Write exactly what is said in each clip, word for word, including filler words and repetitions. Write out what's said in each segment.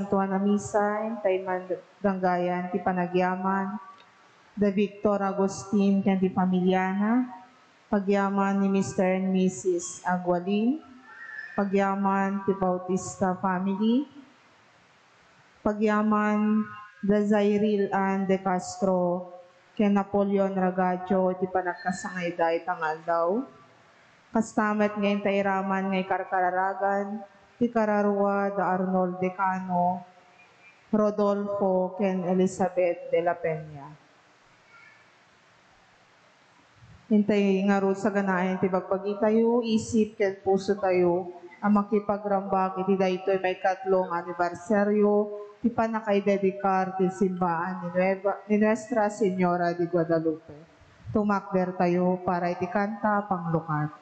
Santuan a Misa, intay man danggayan ti panagyaman da Victor Agustin ken ti familiana, pagyaman ni Mister and Missus Agualin, pagyaman ti Bautista family, pagyaman da Zairil Ann De Castro ken Napoleon Ragacho iti panagkasangaida ita nga aldaw. Kasta met nga intay iraman nga ikarkararagan ti kararua da Arnold Decano, Rodolfo ken Elizabeth de la Peña. Intay ngarud saganaen ti bagbagitayo, isip ken pusotayo a makipagrambak iti daytoy maikatlo nga anibersaryo ti pannakaidedikar ti simbaan ni Nueva, ni Nuestra Señora de Guadalupe. Tumakdertayo para iti kanta panglukat.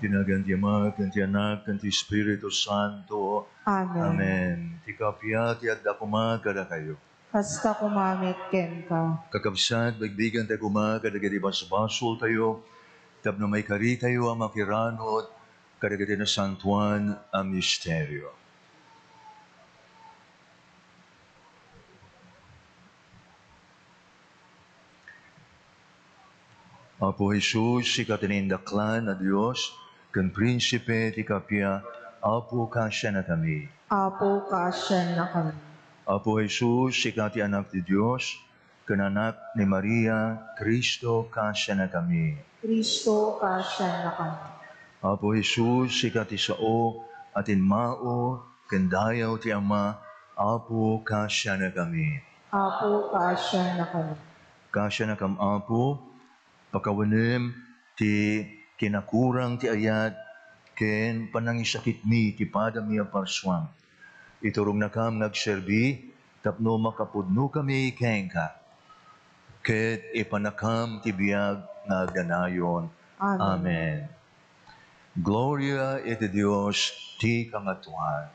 Iti nagan ti Ama, ken ti Anak, ken ti Espiritu Santo. Amen. Amen. Ti kappia ti adda koma kadakayo. Kasta koma met kenka. Kakabsat, bigbigentayo koma kadagiti basbasoltayo tapno maikaritayo a makiranod kadagiti nasantoan a misterio. Apo Jesus, sika ti naindaklan a Dios, ken Prinsipe ti kappia, Apo, kaasianakami. Apo, kaasiannakami. Apo Jesus, sika ti Anak ti Dios, ken Anak ni Maria, Cristo, kaasianakami. Cristo, kaasiannakami. Apo Jesus, sika ti sao a timmao ken dayaw ti Ama, Apo, kaasianakami. Apo, kaasiannakami. Kaasianakam, Apo, pakawanem ti kinakurang ti ayat ken panangisakitmi ti padami a parsuam. Iturongnakam nga agserbi tapno makapudnokami kenka, ket ipannakam ti biag nga agnanayon. Amen. Amen. Gloria iti Dios ti kangatoan.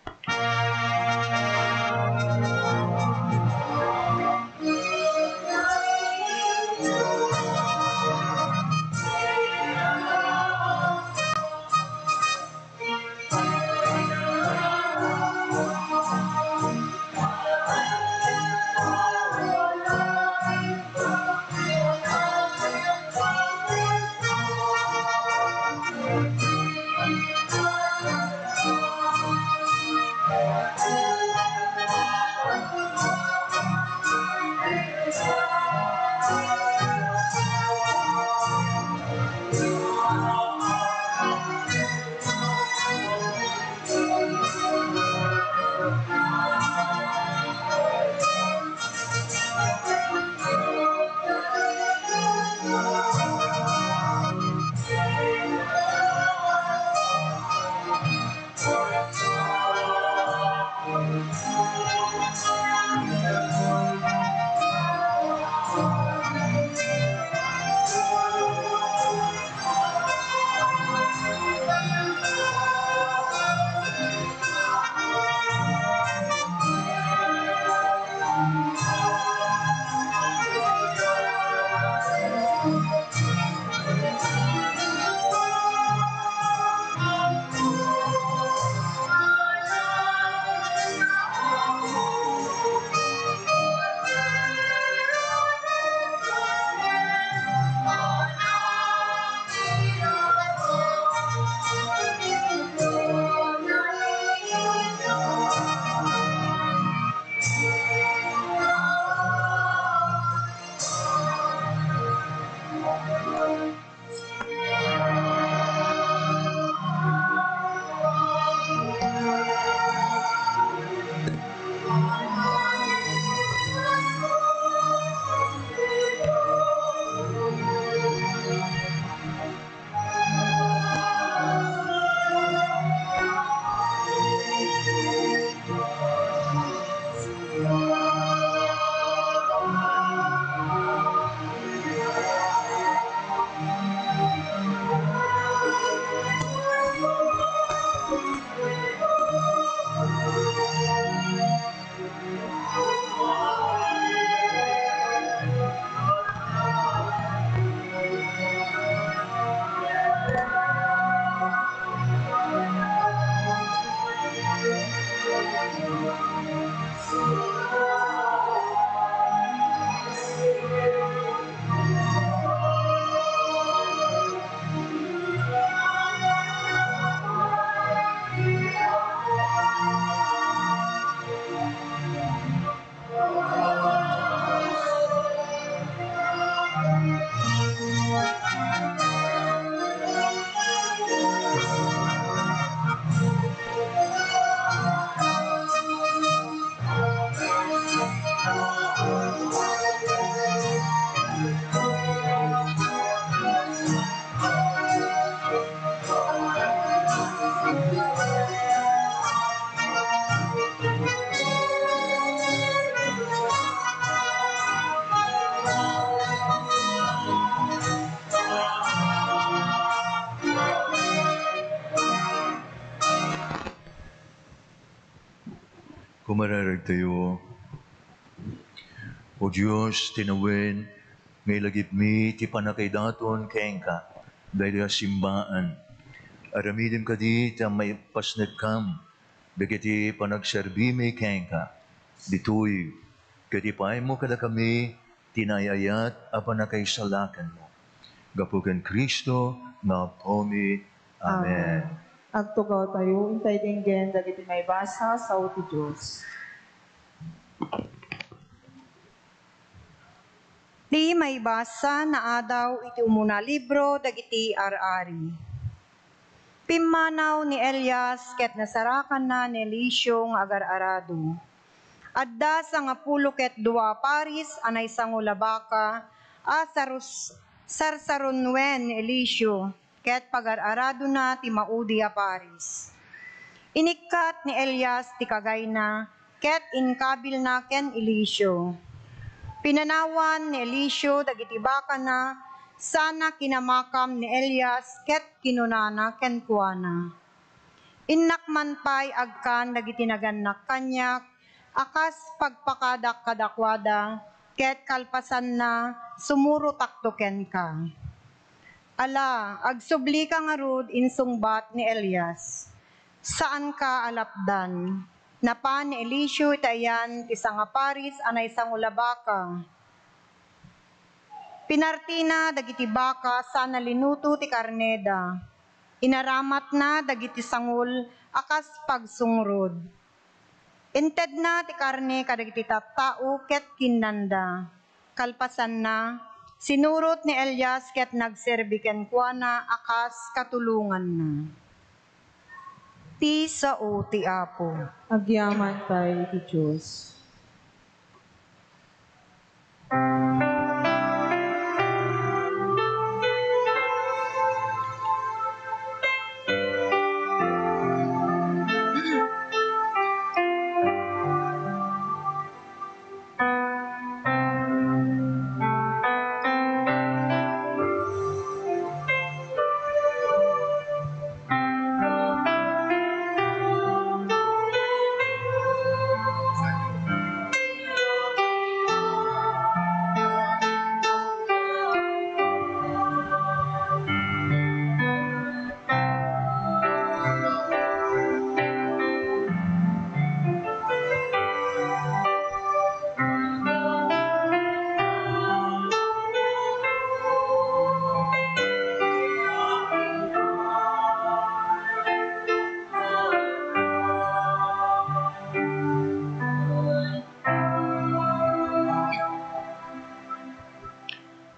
Kumararagtayo. O Dios, tinawen nga ilagipmi ti pannakaidaton kenka daytoy a simbaan. Aramidem kadi ta maipasnekkam dagiti panagserbimi kenka ditoy, ket ipaaymo kadakami ti naay-ayat a pannakaisalakanmo. Gapu ken Cristo nga Apomi. Amen. Amen. Agtugawtayo, intay denggen dagiti maibasa sao ti Dios. Ti maibasa naadaw iti umuna libro dagiti ar-ari. Pimmanaw ni Elias ket nasarakanna ni Eliseo nga agar-arado. Adda sangapulo ket dua a paris a naisangol a baka a sarus-, sarsarunuen ni Eliseo ket pagar-aradona ti maudi a paris. Inikkat ni Elias ti kagayna ket inkabilna ken Eliseo. Pinanawan ni Eliseo dagiti bakana sana kinamakam ni Elias ket kinunana kenkuana, "Innak man pay agkan dagiti nagannak kaniak a kas pagpakadak kadakuada, ket kalpasanna, sumurotakto kenka. Ala, agsublika ngarud," insungbat ni Elias. "Saanka a lapdan. Napan ni Eliseo iti ayan ti sangaparis a naisangol a baka. Pinartina dagiti baka sana linuto ti karneda. Inaramatna dagiti sangol a kas pagsungrod. Intedna ti karne kadagiti tattao ket kinnanda. Kalpasanna, sinurot ni Elias ket nagserbi kenkuana a kas katulonganna." Ti sao ti Apo. Agyaman pay iti Dios.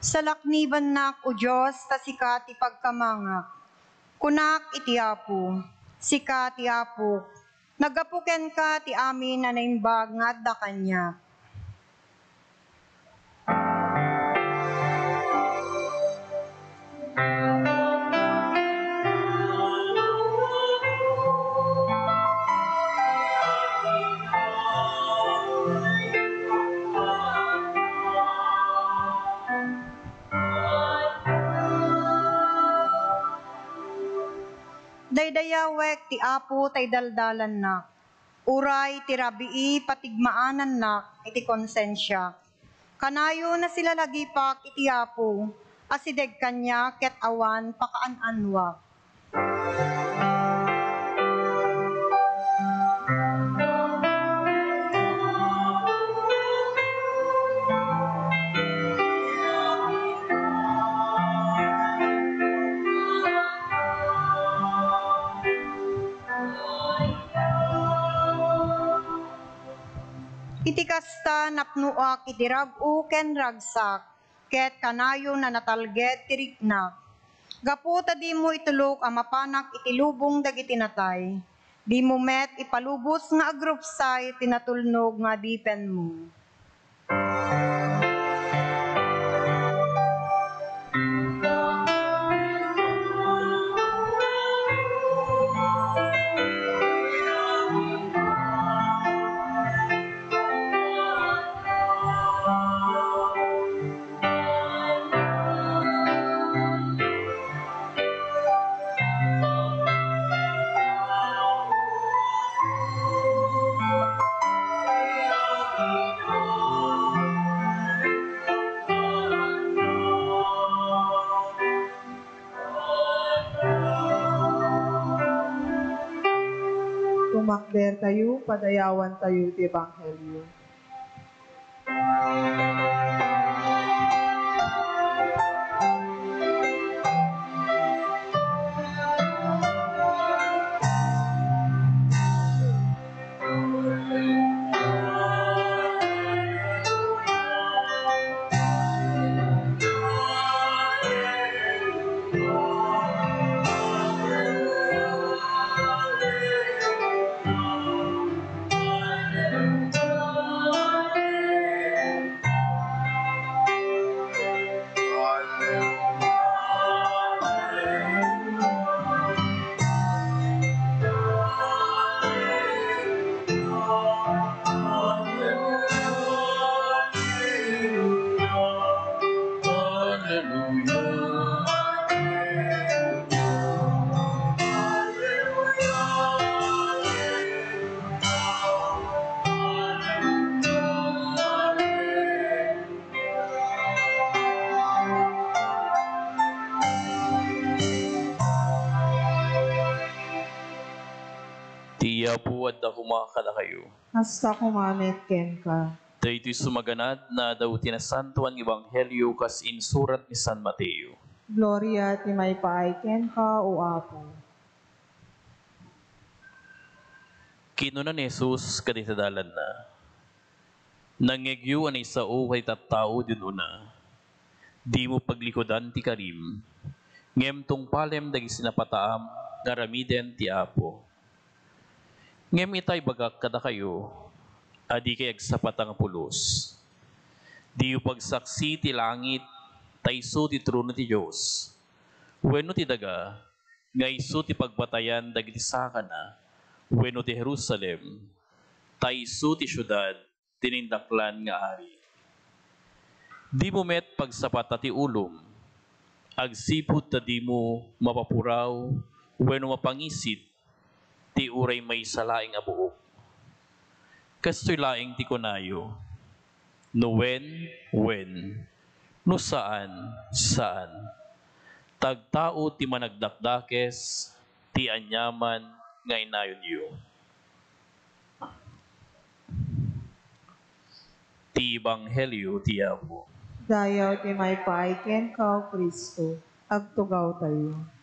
Salaknibannak, O Dios, ta sika ti pagkamangak. Kunak iti Apo, "Sika ti Apok, naggapu kenka ti amin a naimbag nga adda kaniak." Daydayawek ti Apo ta idaldalannak, uray ti rabii patigmaanannak iti konsensiak. Kanayon a silalagipak iti Apo, asideg kaniak ket awan pakaan-anuak. Iti kasta, napnoak iti rag-o ken ragsak, ket kanayon a natalged ti riknak. Gapu ta dimo itulok a mapanak iti lubong dagiti natay, dimo met ipalubos nga agrupsay ti natulnog nga adipenmo. Tumakdertayo, padayawantayo ti Ebanghelio. Apo, adda koma kadakayo. Kasta koma met kenka. Daytoy sumaganad nga adaw ti nasantoan nga ebanghelio kas insurat ni San Mateo. Gloria ti maipaay kenka, O Apo. Kinuna ni Jesus kadagiti adalanna, "Nangngegyo a naisao kadagiti tattao idi ununa, 'Dimo paglikudan ti karim, ngem tungpalem dagiti napataam nga aramiden ti Apo.' Ngem ita, ibagak kadakayo a dikay agsapata nga pulos. Diyo pagsaksi ti langit, ta isu ti trono ti Dios, wenno ti daga, nga isu ti pagbatayan dagiti sakana, wenno ti Jerusalem, ta isu ti siudad ti nindaklan nga ari. Dimo met pagsapata ti ulom, agsipud ta dimo mapapuraw wenno mapangisit ti uray maysa laeng a buok. Kastoy laeng ti kunayo, no wen, wen, no saan, saan. Tagtao ti managdakdakes ti aniaman nga inayonyo." Ti Ebanghelio ti Apo. Dayaw ti maipaay kenka, O Cristo. Agtugawtayo.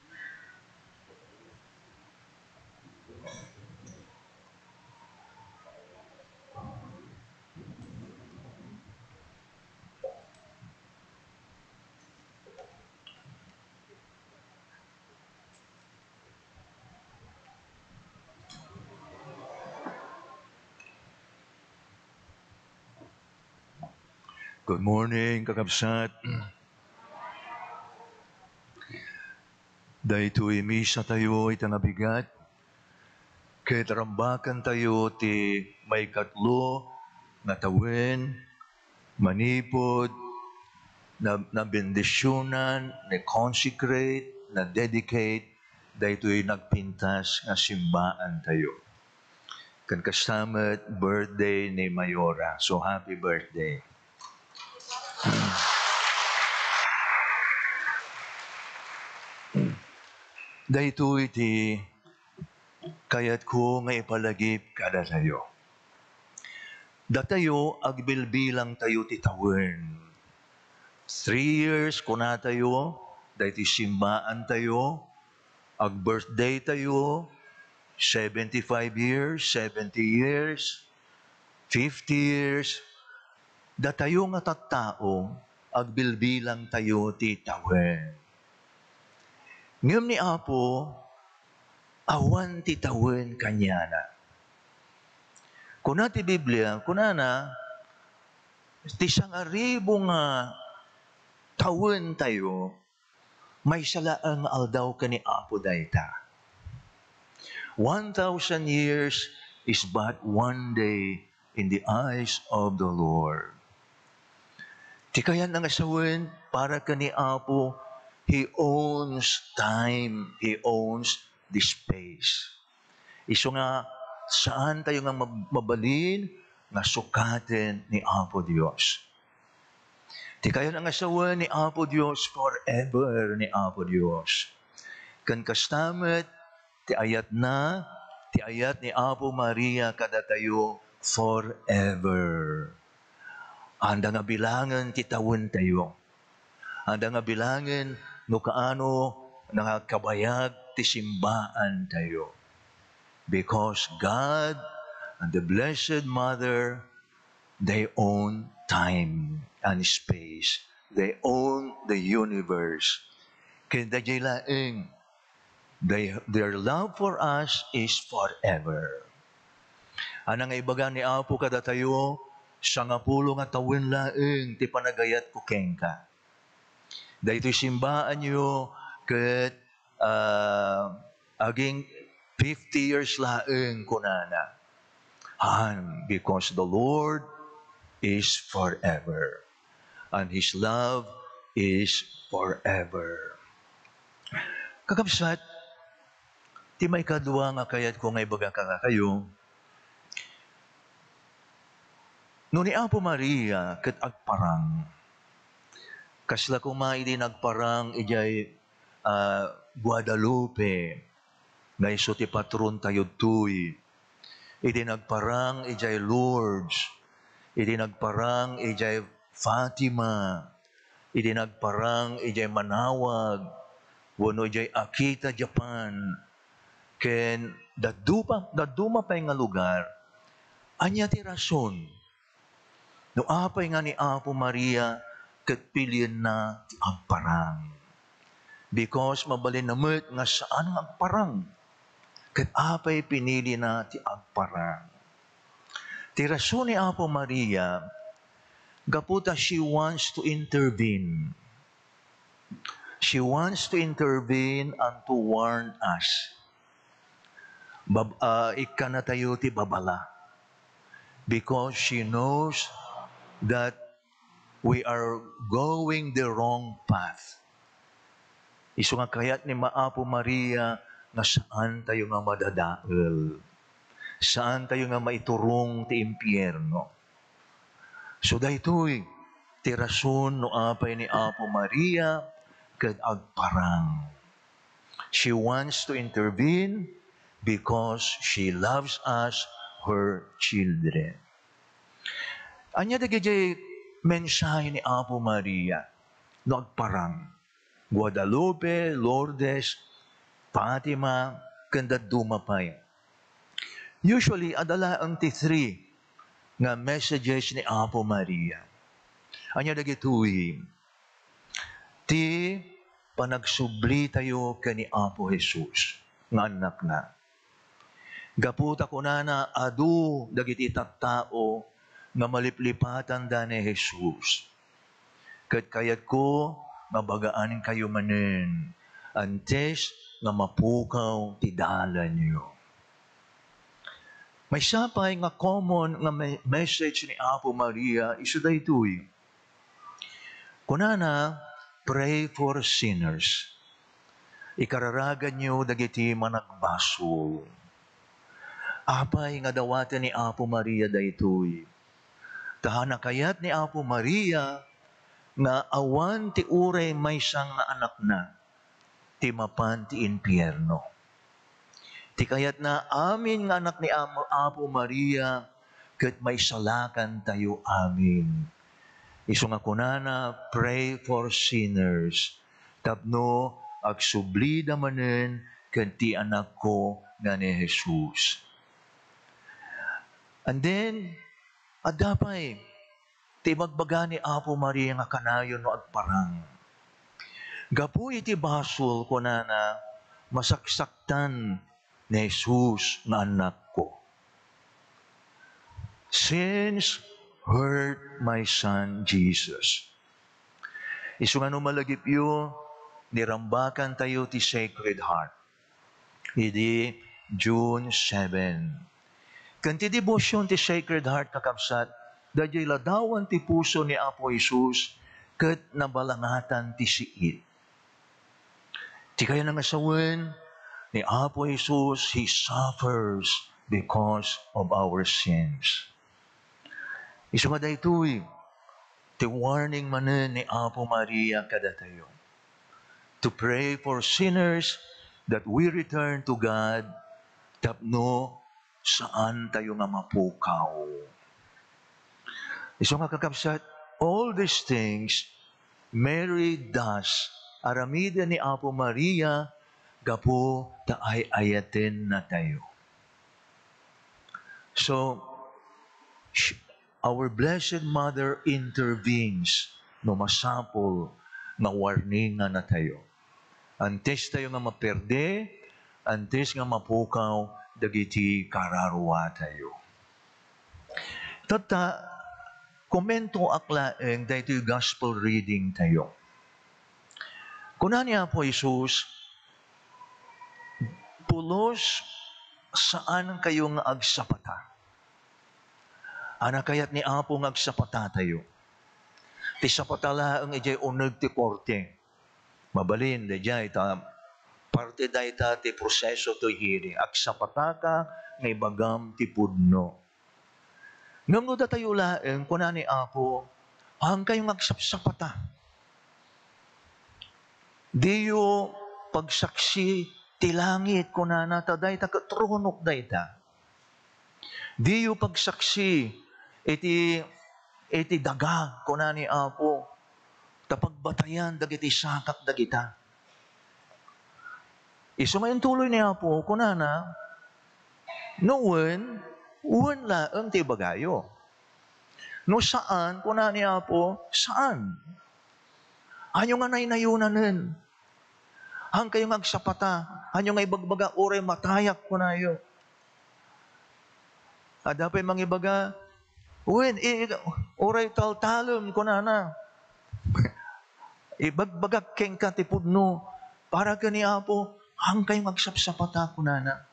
Good morning, kakabsat. Daytoy misa tayo ita nga bigat, ket rambakan tayo ti maikatlo nga tawen manipud na, nabendisionan, na-consecrate, na-dedicate daytoy nagpintas nga simbaan tayo. Ken kasta met, birthday ni Mayora. So, happy birthday. Daytoy ti kayatko nga ipalagip kadatayo. Datayo, agbilbilang tayo ti tawen. Three years, kunatayo, daytoy simbaan tayo, ag-birthday tayo, seventy-five years, seventy years, fifty years, datayo nga tattao, agbilbilang tayo ti tawen. Ngem ni Apo, awan ti tawen kaniana. Kuna ti Biblia, kunana, ti sangaribu nga tawen tayo, maysa laeng nga aldaw ken ni Apo dayta. One thousand years is but one day in the eyes of the Lord. Ti kayatna nga sawen, para ken ni Apo, He owns time, He owns the space. Isu nga, saan tayo nga mab-, mabalin nga sukaten ni Apo Dios. Ti kayatna nga sawen ni Apo Dios, forever ni Apo Dios. Ken kasta met, ti ayatna, ti ayat ni Apo Maria kadatayo, forever. Anda nga bilangen ti tawentayo. Anda nga bilangen no kaano nga agkabayag ti simbaan tayo. Because God and the Blessed Mother, they own time and space. They own the universe. Ken daydiay laeng, they, their love for us is forever. Ania nga ibaga ni Apo kadatayo, sangapulo nga tawen laeng ti panagayatko kenka. Daytoy simbaanyo ket, ah, aging fifty years laeng, kunana. And because the Lord is forever, and His love is forever. Kakabsat, ti maikadua nga kayatko nga ibaga kadakayo, no ni Apo Maria ket agparang, kasla koma idi nagparang idiay, ah, Guadalupe, nga isu ti patrontayo ditoy. Idi nagparang idiay Lourdes, idi nagparang idiay Fatima, idi nagparang idiay Manawag, wenno idiay Akita, Japan, ken dadduma, dadduma pay nga lugar, ania ti rason no apay nga ni Apo Maria ket pilienna ti agparang? Because mabalinna met nga saan nga agparang. Ket apay pinilina ti agparang? Ti rason ni Apo Maria, gapu ta she wants to intervene. She wants to intervene and to warn us. Bab-, ah, ikkannatayo ti babala. Because she knows that we are going the wrong path. Isu nga kayat ni Ma-, Apo Maria nga saan tayo nga madadael. Saan tayo nga maiturong ti impierno. So daytoy ti rason no apay ni Apo Maria ket agparang. She wants to intervene because she loves us, her children. Ania dagiti mensahe ni Apo Maria no agparang? Guadalupe, Lourdes, Fatima, ken dadduma pay. Usually, adda laeng ti three nga messages ni Apo Maria. Ania dagitoy? Ti panagsublitayo ken ni Apo Jesus nga annakna. Gapu ta kunana, adu dagiti tattao nga maliplipatanda ni Jesus. Ket kayatko nga bagaankayo manen, antes nga mapukaw ti dalanyo. Maysa pay nga common nga me-, message ni Apo Maria isu daytoy. Kunana, "Pray for sinners." Ikararaganyo dagiti managbasol. Apay nga dawaten ni Apo Maria daytoy? Ta nakayat ni Apo Maria nga awan ti uray maysa nga anakna ti mapan ti impierno. Ti kayatna amin nga anak ni Am-, Apo Maria ket maisalakantayo amin. Isu nga kunana, "Pray for sinners," tapno agsublida manen ken ti anakko nga ni Jesus. And then, adda pay ti ibagbaga ni Apo Maria nga kanayon no agparang. Gapu iti basol, kunana, masaksaktan ni Jesus nga annakko. "Sins hurt my son Jesus." Isu nga no malagipyo, nirambakantayo ti Sacred Heart idi June seven. Ken ti debosyon ti Sacred Heart, kakabsat, daydiay ladawan ti puso ni Apo Jesus ket nabalangatan ti siit. Ti kayatna nga sawen ni Apo Jesus, He suffers because of our sins. Isu nga daytoy ti warning manen ni Apo Maria kadatayo, to pray for sinners that we return to God tapno saan tayo nga mapukaw. Isu nga kakabsat, all these things Mary does, aramiden ni Apo Maria gapu ta ay-ayatenna tayo. So, sh-, our Blessed Mother intervenes no masapul nga warningana tayo. Antes tayo nga maperde, antes nga mapukaw dagiti kararua tayo. Tatta, komentoak laeng daytoy gospel reading tayo. Kuna ni Apo Jesus, "Pulos, saan kayo nga agsapata." Ana kayat ni Apo nga agsapata tayo? Ti sapata laeng idiay uneg ti korte. Mabalin, daydiay, ta parte dayta ti proseso toy hearing. Agsapataka nga ibagam ti pudno. Ngem no datayo laeng, kuna ni Apo, "Haankayo nga agsapsapata. Diyo pagsaksi ti langit," kunana, "ta dayta ket tronok dayta." Diyo pagsaksi iti, iti daga, kuna ni Apo, ta pagbatayan dagiti sakak dagita. Isu nga intuloy ni Apo, kunana, "No wen, wen laeng ti ibagayo. No saan," kuna ni Apo, "saan." Ania nga naynayonanen? Haankayo nga agsapata. Ania nga ibagbaga, "Uray matayak," kunayo. Adda pay mangibaga, "Wen, i-, i-, uray taltalem," kunana. "Ibagbagak kenka ti pudno, para ken ni Apo, haankayo nga agsapsapata," kunana.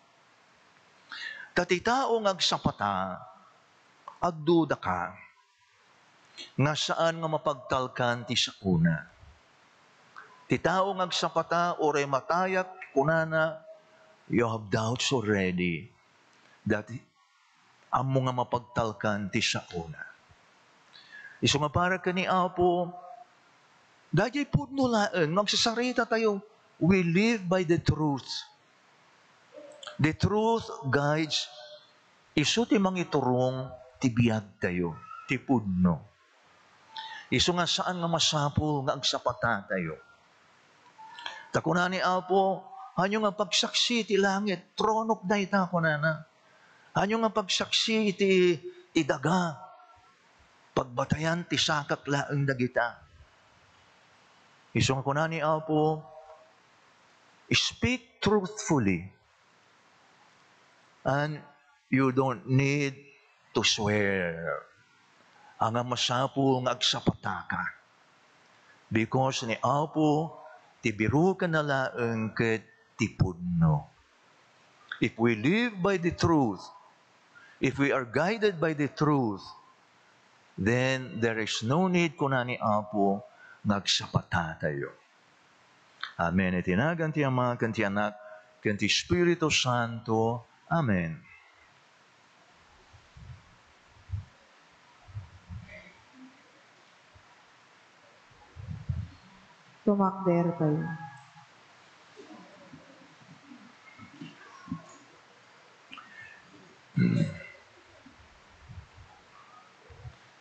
Ta ti tao nga agsapata, agdudaka nga saan nga mapagtalkan ti sakona. Ti tao nga agsapata, uray matayak, kunana, you have doubts already that ammo nga mapagtalkan ti sakona. Isu nga para ken ni Apo, daydiay pudno laeng nga agsasarita tayo, we live by the truth. The truth guides, isu ti mangiturong ti biag tayo, ti pudno. Isu nga saan nga masapul nga agsapata tayo. Ta kuna ni Apo, "Ania nga pagsaksi ti langit? Tronok dayta," kunana. "Ania nga pagsaksi ti, ti daga? Pagbatayan ti sakak laeng dagita." Isu nga kuna ni Apo, "Speak truthfully, and you don't need to swear." Ania nga masapul nga agsapataka. Because ni Apo, ti birokenna laeng ket ti pudno. If we live by the truth, if we are guided by the truth, then there is no need, kuna ni Apo, nga agsapata tayo. Amen. Iti nagan ti Ama, ken ti Anak, ken ti Espiritu Santo. Amen. Tumakder tayo.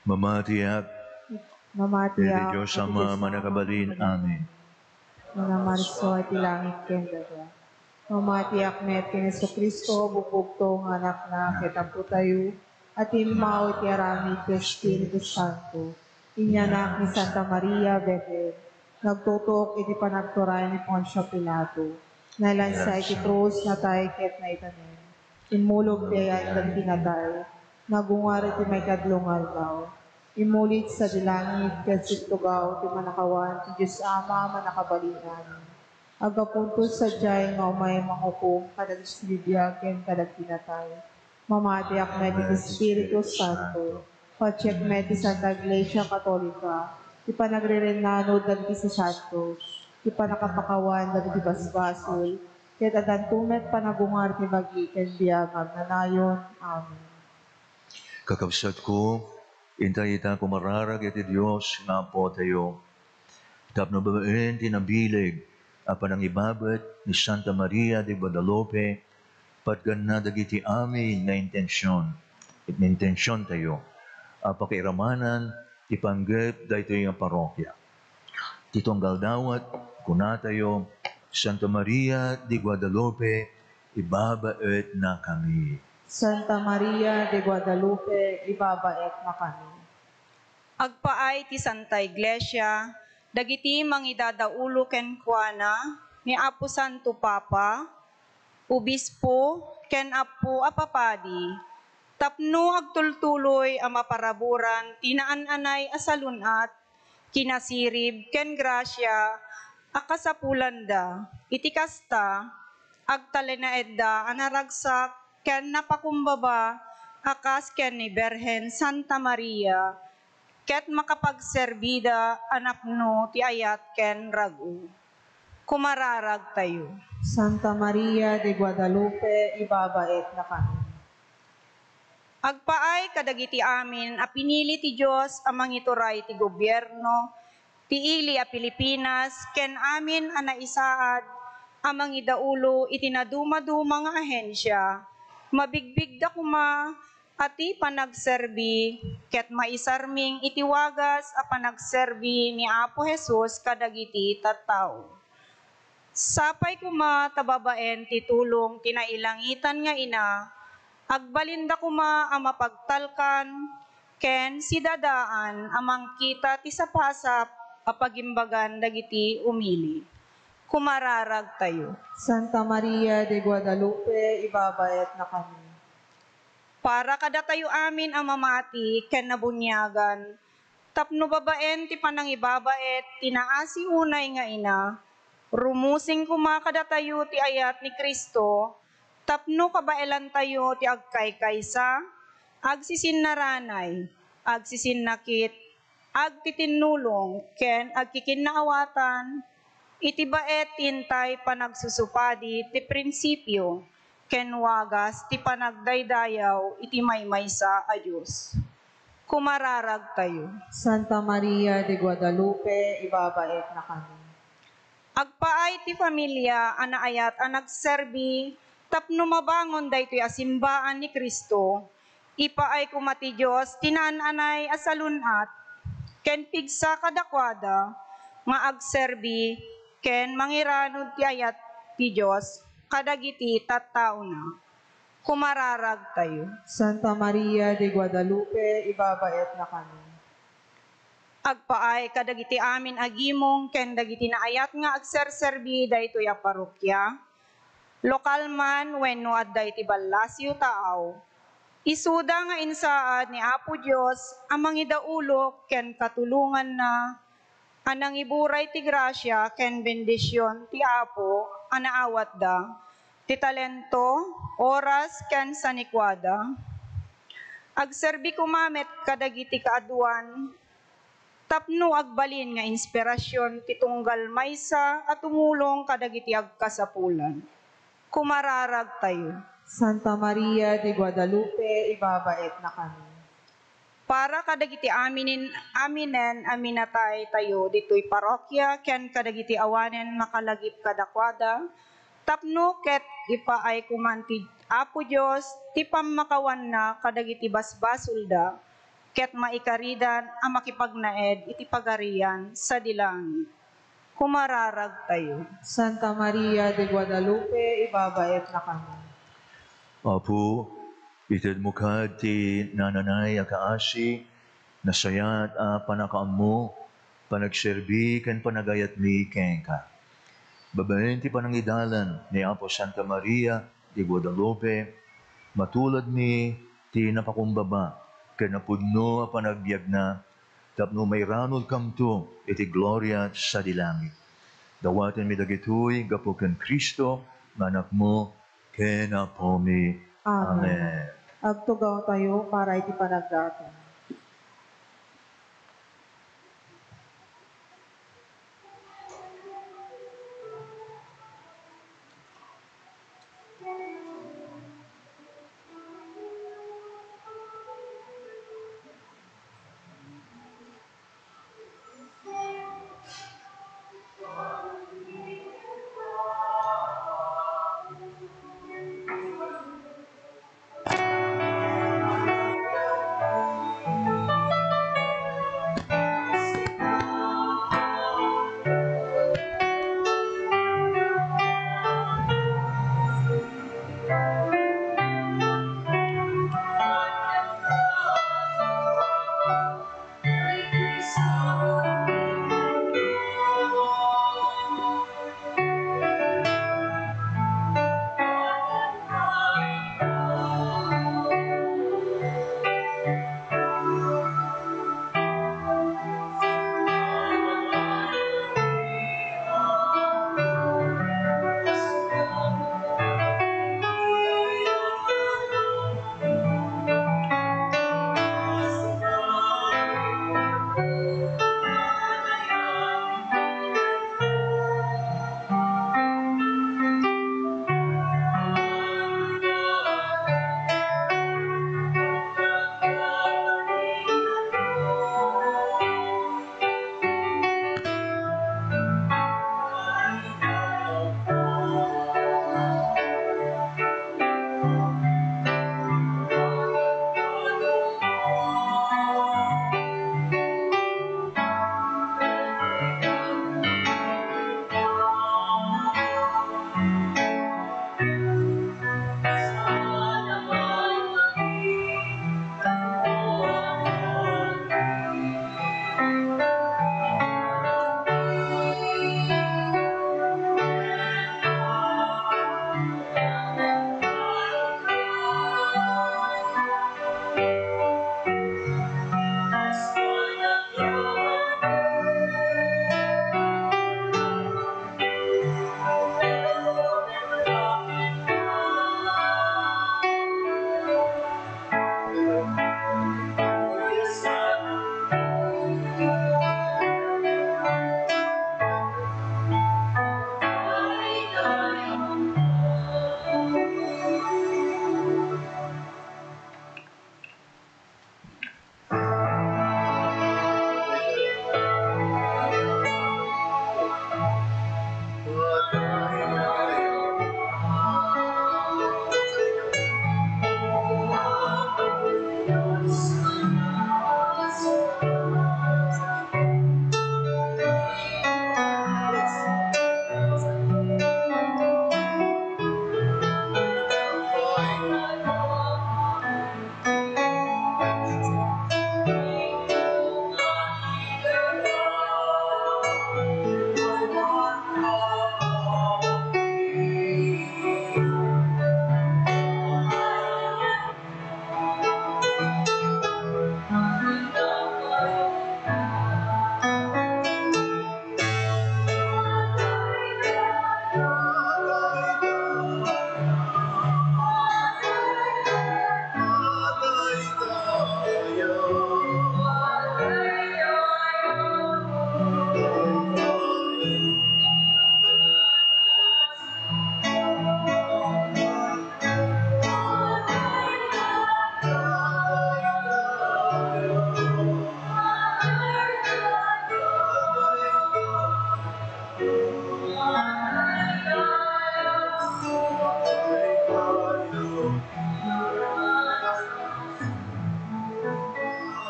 Mamatiak. Mamatiak iti Dios Ama a mannakabalin. Amen. Manamarso iti langit ken daga. Mamatiak met ken Jesu-Cristo, bugbugtong nga Anakna ket Apotayo, a timmaw iti aramid ti Espiritu Santo. Inyanak ni Santa Maria Virgen, nagtutok iti panagturay ni Poncio Pilato. Nailansa iti krus, natay ket naitanem. Immulog ti ayat dagiti natay. Nagungar iti maikadlo nga aldaw. Immuli sadi langit ket sintugaw ti panakawan ti Dios Ama a Mannakabalin-amin. Aggapunto sadiay nga umay manghukom kadagiti sibibiag ken kadagiti natay. Mamatiak met iti Espiritu Santo. Patiek met ti Santa Iglesia Katolika, ti panagrirennanod dagiti sasanto, ti panakapakawan dagiti basbasol, ket addanto met panagungar ti bagi ken biag nga agnanayon. Amen. Kakabsatko, intay ita kumararag iti Dios nga Apotayo. Tapno babaen ti nabileg a panangibabet ni Santa Maria de Guadalupe, patganna dagiti amin nga intension, intensiontayo a pakairamanan ti panggep daytoy nga parrokia. Ti tunggal dawat, kunatayo, "Santa Maria de Guadalupe, ibabaetnakami." Santa Maria de Guadalupe, ibabaetnakami. Agpaay ti Santa Iglesia dagiti mangidadaulo kenkuana ni Apo Santo Papa, obispo, ken appo a papadi, tapno agtultuloy a maparaburan ti naan-anay a salun-at kinasirib ken grasia a kasapulanda. Iti kasta, agtalinaedda a naragsak ken napakumbaba a kas ken ni Birhen Santa Maria, ket makapagserbida a napno ti ayat ken rag-o. Kumararagtayo. Santa Maria de Guadalupe, ibabaetnakami. Agpaay kadagiti amin a pinili ti Dios a mangituray ti gobierno ti ili a Pilipinas ken amin a naisaad a mangidaulo iti nadumaduma nga ahensia, mabigbigda koma a ti panagserbi ket maisarming iti wagas a panagserbi ni Apo Jesus kadagiti tattao. Sapay koma ta babaen ti tulong ti nailangitan nga ina, agbalinda koma a mapagtalkan ken sidadaan a mangkita ti sapasap a pagimbagan dagiti umili. Kumararagtayo. Santa Maria de Guadalupe, ibabaetnakami. Para kadatayo amin a mamati ken nabuniagan, tapno babaen ti panangibabaet ti naasi unay nga ina, rumusing koma kadatayo ti ayat ni Cristo, tapno kabaelantayo ti agkaykaysa, agsisinnaranay, agsisinnakit, agtitinnulong, ken agkikinnaawatan iti baet ti intay panagsusupadi ti prinsipio ken wagas ti panagdaydayaw iti maymaysa a Dios. Kumararagtayo. Santa Maria de Guadalupe, ibabaetnakami. Agpaay ti familia a naayat a nagserbi tapno mabangon daytoy a simbaan ni Cristo. Ipaay koma ti Dios ti naan-anay a salun-at ken pigsa kadakuada nga agserbi ken mangiranod ti ayat ti Dios kadagiti tattaona. Kumararagtayo. Santa Maria de Guadalupe, ibabaetnakami. Agpaay kadagiti amin a gimong ken dagiti naayat nga agserserbi daytoy a parokya, lokal man wenno adda iti ballasiw taaw. Isuda nga insaad ni Apo Dios a mangidaulok ken katulonganna a nangiburay ti grasia ken bendision ti Apo a naawatda, ti talento, oras, ken sanikuada. Agserbi koma met kadagiti kaaduan tapno agbalin nga inspirasion ti tunggal maysa a tumulong kadagiti agkasapulan. Kumararagtayo. Santa Maria de Guadalupe, ibabaetnakami. Para kadagiti aminen, aminen a minataytayo ditoy parokya ken kadagiti awanen makalagip kadakuada, tapno ket ipaay koman ti Apo Dios ti pammakawanna kadagiti basbasolda ket maikaridan a makipagnaed iti Pagarian sadi langit. Kumararagtayo. Santa Maria de Guadalupe, ibabaetnakami. Apo, itedmo kad ti naan-anay a kaasi, nasayaat a pannakaammo, panagserbi, ken panagayatmi kenka. Babaen ti panangidalan ni Apo Santa Maria de Guadalupe, matuladmi ti napakumbaba ken napudno a panagbiagna tapno mairanudkamto iti gloria sadi langit. Dawatenmi dagitoy gapu ken Cristo nga Anakmo ken Apomi. Amen. Amen. Agtugawtayo para iti panagdaton.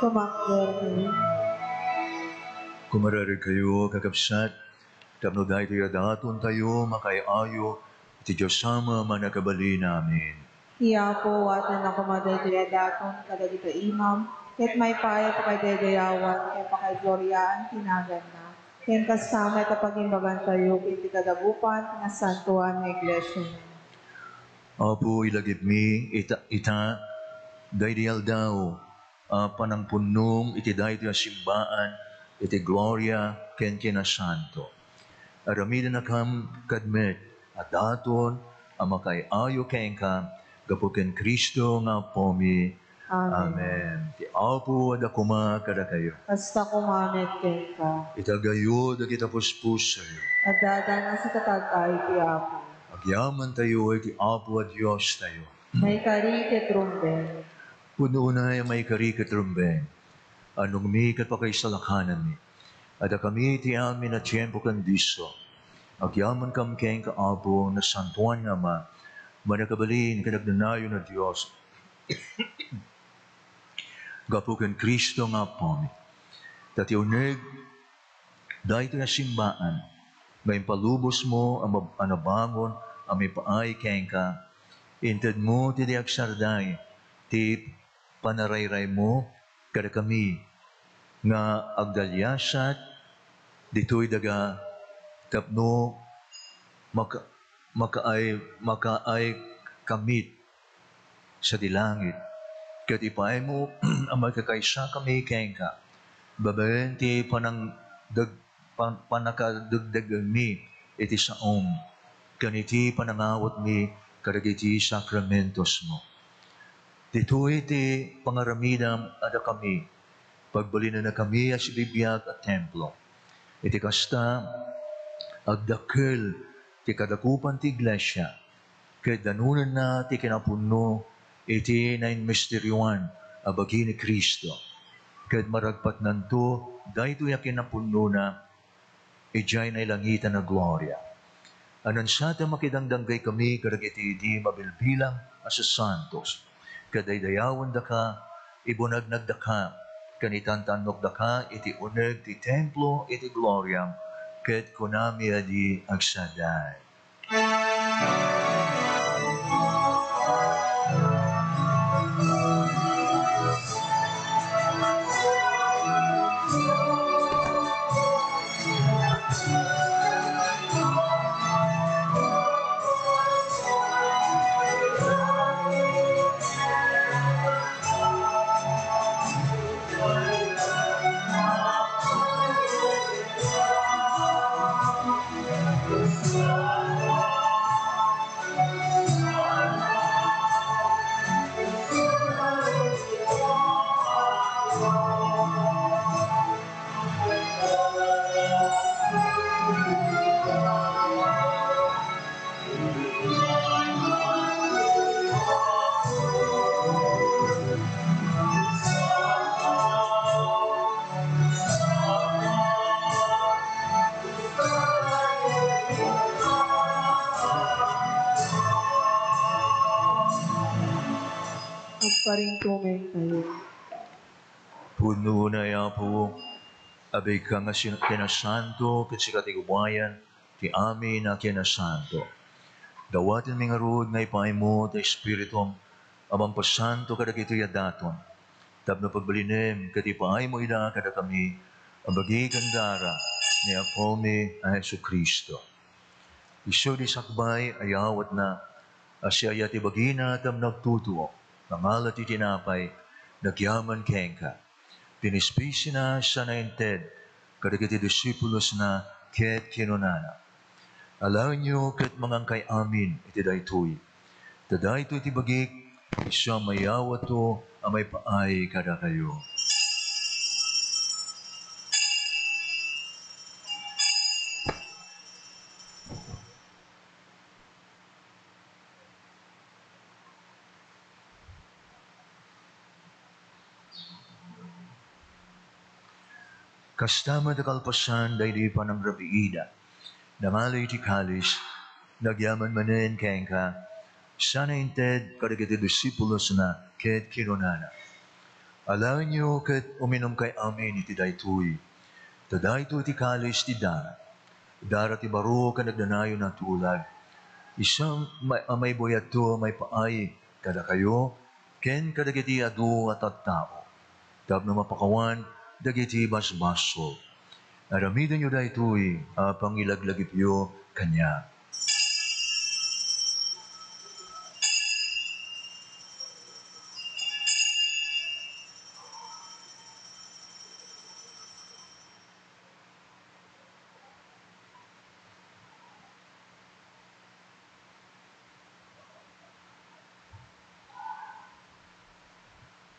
Kumakder kayo. Kumararag kayo, kakabsat, tapno daytoy a datontayo makaay-ayo iti Dios Ama a Mannakabalin. Amen. Ti Apo, awatenna koma daytoy a daton kadagiti imam, ket maipaay a pakadaydayawan ken pakaigloriaan ti naganna. Ken kasta met a pagimbagantayo iti kadagupan ti nasantoan nga iglesia. Apo, ilagipmi ita, ita, daydi aldaw a panangpunnong iti daytoy a simbaan iti gloria ken kinasanto. Aramidennakam kadmet a daton a makaay-ayo kenka gapu ken Cristo nga Apomi. Amen. Amen. Ti Apo adda koma kadakayo. Kasta koma met kenka. Itagayo dagiti puspusoyo. Adda, adda nga sikatagay ti Apo. Agyamantayo iti Apo a Diostayo. Maikari ket rumbeng. Pudno unay a maikari ket rumbeng. Anongmi ket pakaisalakananmi. Adda kami iti amin a tiempo ken disso. Agyamankam kenka, Apo, Nasantoan nga Ama, Mannakabalin ken Agnanayon a Dios. Gapu ken Cristo nga Apomi. Ta ti uneg daytoy a simbaan nga impalubosmo a mab-, a nabangon a maipaay kenka, intedmo ti di agsarday ti panarayraymo kadakami nga agdaliasat ditoy daga tapno maka-, makaay-, makaaykamit sadi langit, ket ipaaymo a makakaysakami kenka, babaen ti panangdeg-, pan-, pannakadegdegmi iti saom, ken iti panangawatmi kadagiti sakramentosmo. Ditoy ti pangaramidam a dakami, pagbalinennakami a sibibiag a templo. Iti kasta, agdakkel ti kadagupan ti iglesia, ket danonenna ti kinapunno iti nainmisterioan a bagi ni Cristo, ket maragpatnanto daytoy a kinapunnona idiay nailangitan a gloria. Anansa ta makidangdanggaykami kadagiti idi mabilbilang a sasantos, ket daydayawendaka, ibunagnagdaka, ken itantannokdaka iti uneg ti templo iti gloriam, ket kunami a di agsaday. Agparintumeng tayo. Pudno unay, Apo, a biagka nga sin-, kinasanto, ket sika ti gubayan ti amin a kinasanto. Dawatenmi ngarud nga ipaaymo ti Espiritum a mangpasanto kadagitoy a daton, tapno pagbalinem ket ipaaymo ida kadakami a bagi ken dara ni Apomi a Jesu-Cristo. Isu di sakbay a yawatna a siaya ti bagina tapno agtutuok, nangala ti tinapay, nagyaman kenka. Pinispisina sana inted kadagiti disipulosna ket kinunana, "Alaenyo ket mangankay amin iti daytoy. Ta daytoy ti bagik, isu a mayawatto a maipaay kadakayo." Kasta met a kalpasan daydi panangrabiida, nangala iti kalis, nagyaman manen kenka, sana inted kadagiti disipulosna ket kinunana, Alaenyo ket uminumkay amin iti daytoy. Ta daytoy ti kalis ti dara. Dara ti baro ken agnanayon a tulag. Isu may, a maibuyatto a maipaay kadakayo ken kadagiti adu a tattao. Tapno mapakawan dagiti basbasol. Aramidenyo daytoy a pangilaglagipyo kaniak.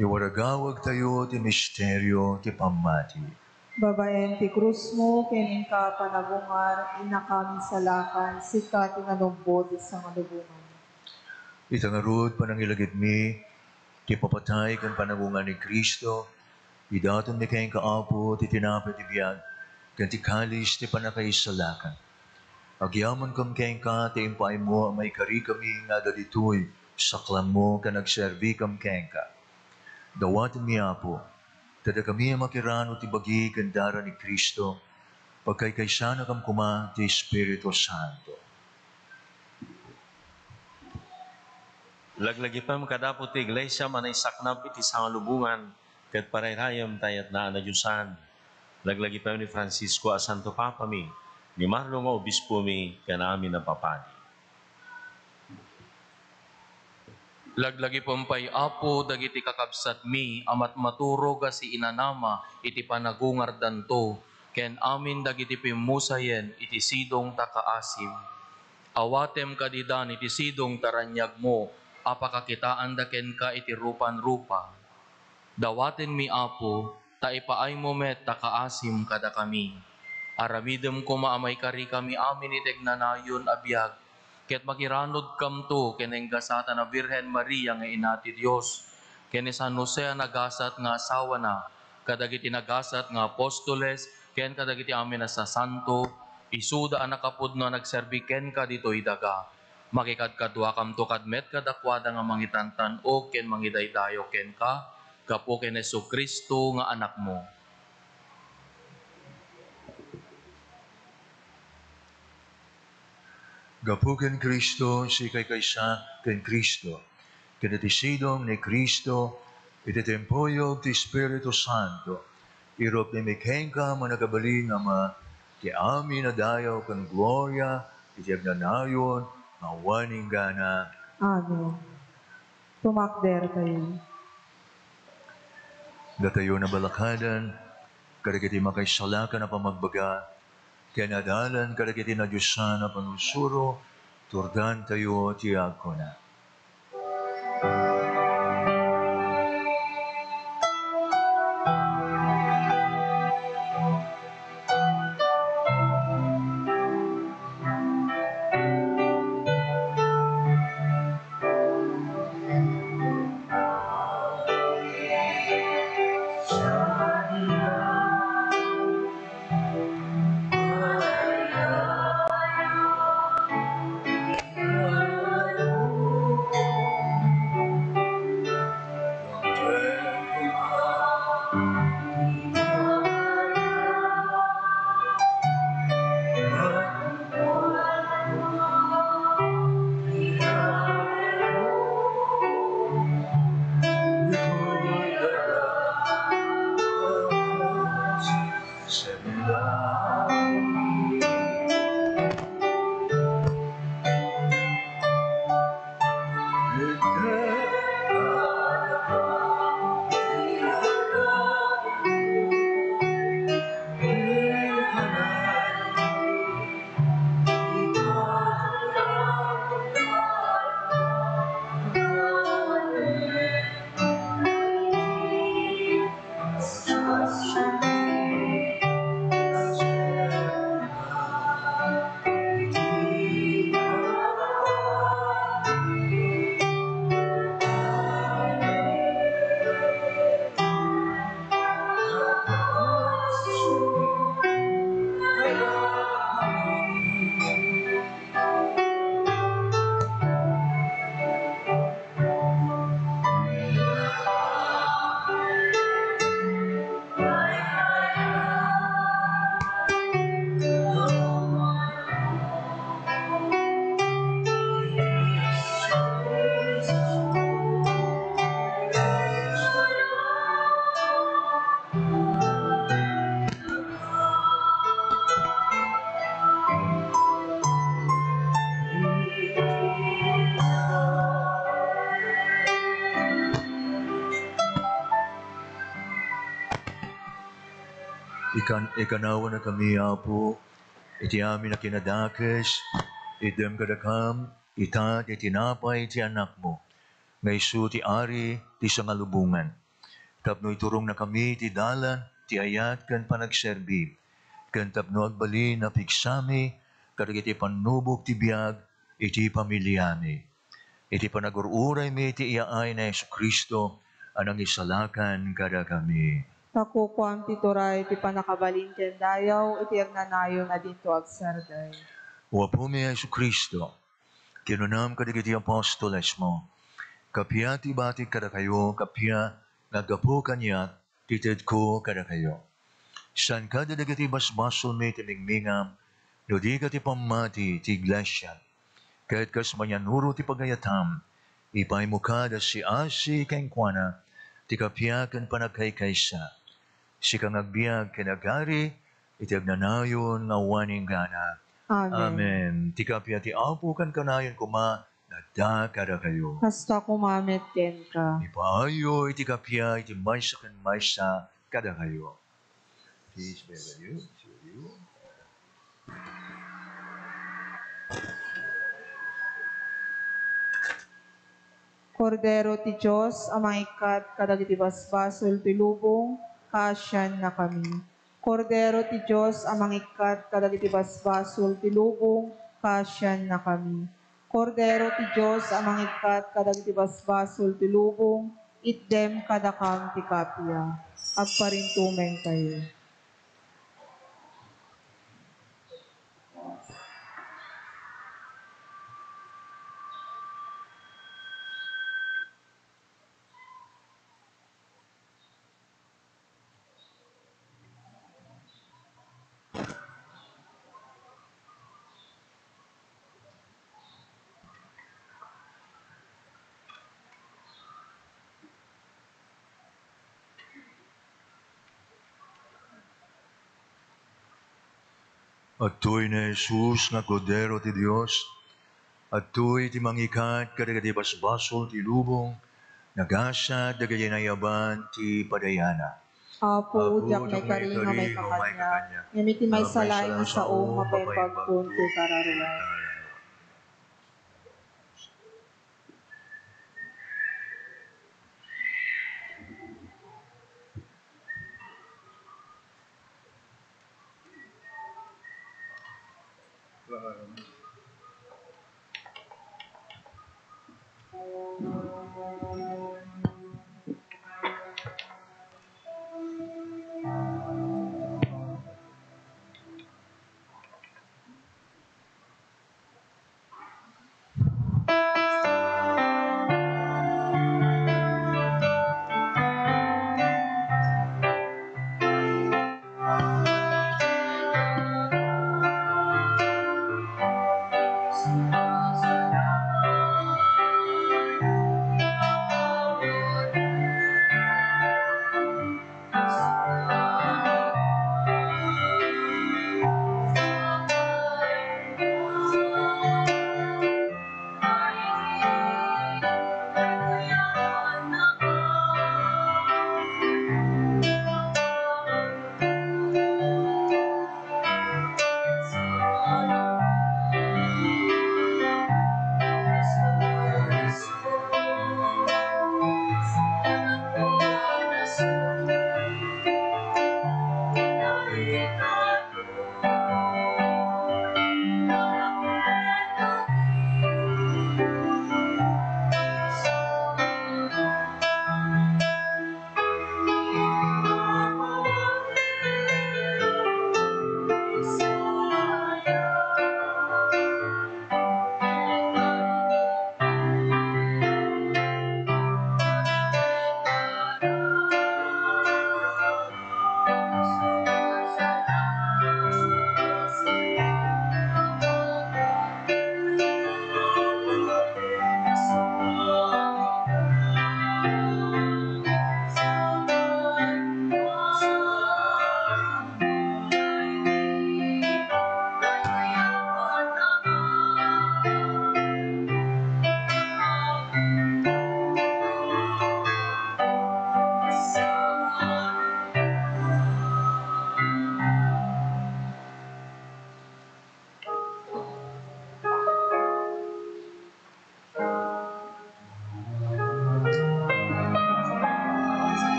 Iwaragawagtayo ti misterio ti pammati. Babaen ti krusmo ken inka panagungar, innaka minsalakan, sika ti nanubbo ti sangalubongan. Ita ngarud, panangilagipmi ti papatay ken panagungar ni Cristo, idatonmi kenka, Apo, ti tinapay ti biag ken ti kalis ti pannakaisalakan. Agyamankam kenka ti impaaymo a maikarikami nga adda ditoy saklanmo ken agserbikam kenka. Dawatenmi, Apo, ta dakami a makirano ti bagi ken dara ni Cristo, pagkaykaysanakam koma ti Espiritu Santo. Laglagipem kad Apo ti Iglesia a naisaknap iti sangalubongan, ket parayrayem ti ayatna a nadiosan. Laglagipem ni Francisco a Santo Papami, ni Marlo nga Obispomi, ken amin a papadi. Laglagipem pay, Apo, dagiti kakabsatmi a matmaturog a siinanama iti panagungardanto, ken amin dagiti pimmusayen iti sidong ta kaasim. Awatem kadi dan iti sidong ta raniagmo a pakakitaanda kenka iti rupan-rupa. Dawatenmi, Apo, ta ipaaymo met ta kaasim kadakami. Aramidem koma a maikarikami amin iti agnanayon a biag, ket makiranudkamto ken nagasat a Birhen Maria nga Ina ti Dios, ken ni San Jose a nagasat nga asawana, kadagiti nagasat nga apostoles, ken kadagiti amin a sasanto, isuda a nakapudno a nagserbi kenka ditoy daga. Makikadkaduakamto kad met kadakuada nga mangitantan-og ken mangidaydayaw kenka, gapu ken Jesu-Cristo nga Anakmo. Gapu ken Cristo, sikay kaysa ken Cristo, ken iti sidong ni Cristo, iti timpuyog ti Espiritu Santo, irupnimi kenka, Mannakabalin nga Ama, ti amin a dayaw ken gloria iti agnanayon nga awan inggana. Amen. Tumakdertayo. Datayo nabalakadan kadagiti makaisalakan a pamagbaga, ken adalan kadagiti nadiosan a panursuro, turdantayo ti agkuna. Ikan-, ikanawannakami, Apo, iti amin a kinadakes, iddem kadakam ita ti tinapay ti anakmo, nga isu ti Ari ti sangalubongan. Tapno iturongnakami ti dalan ti ayat ken panagserbi, ken tapno agbalin a pigsami kadagiti pannubok ti biag iti familiami. Iti panagur-uraymi ti iyaay ni Jesu-Cristo a nangisalakan kadakami. Ta kukuam ti turay, ti pannakabalin ken dayaw iti agnanayon a dinto agsardeng. O Apomi a Jesu-Cristo, kinunam kadagiti apostolesmo, "Kappia ti ibatik kadakayo, kappia nga aggapu kaniak ti tedko kadakayo." Saan kadi dagiti basbasolmi ti mingmingam, no di ket ti pammati ti iglesia. Ket kas mayanuro ti pagayatam, ipaymo kad a siasi kenkuana ti kappia ken panagkaykaysa. Sika nga agbiag ken agari iti agnanayon nga awan inggana. Amen. Amen. Ti kappia ti Apo ken kanayon koma adda kadakayo. Kasta koma met kenka. Ipaayo iti kappia iti maysa ken maysa kadakayo. Please, be with you. With you. Kordero ti Dios a mangikkat kadagiti basbasol ti lubong, kaasiannakami. Kordero ti Dios a mangikkat kadagiti basbasol ti lubong, kaasiannakami. Kordero ti Dios a mangikkat kadagiti basbasol ti lubong, itdem kadakam ti kappia. Agparintumengtayo. Adtoy ni Jesus nga Kordero ti Dios. Adtoy ti mangikkat kadagiti basbasol ti lubong, nagasat dagiti nayaban ti padayana. Apo, diak maikari nga maikakaniak, ngem iti maysa laeng a sao, mapaimbagkon ti kararuayo.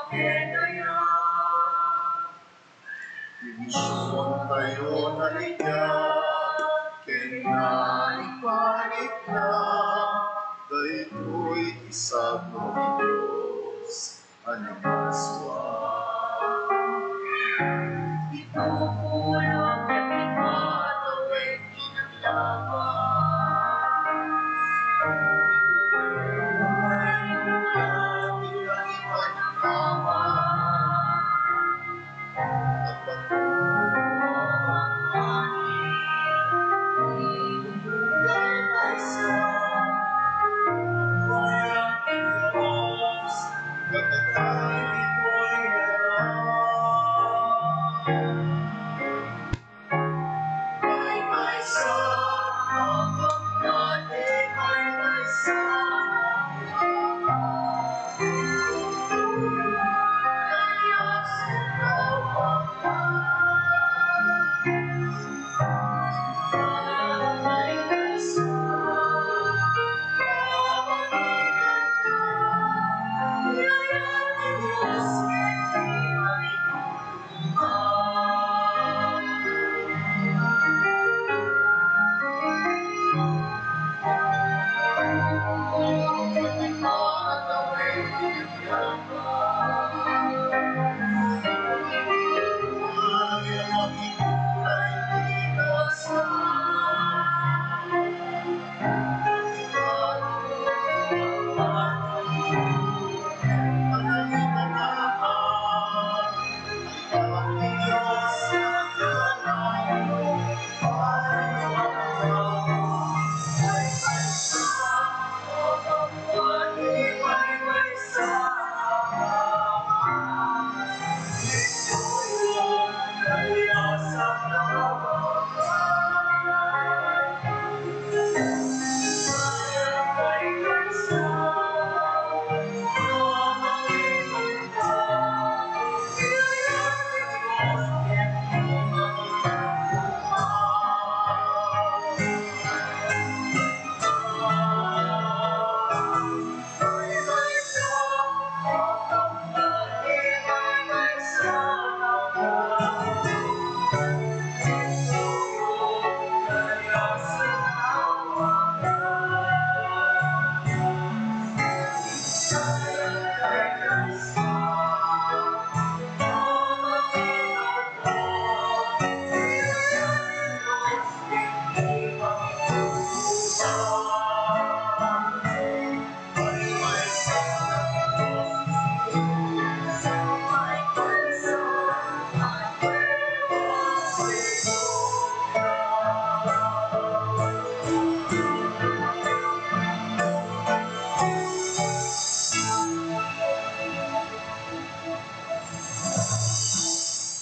Ken aya, imisiontayo na ita, ken naiparitna daytoy ti sabong ti Dios a naparsua. Ipupulong ken ipatawid ti naglaban.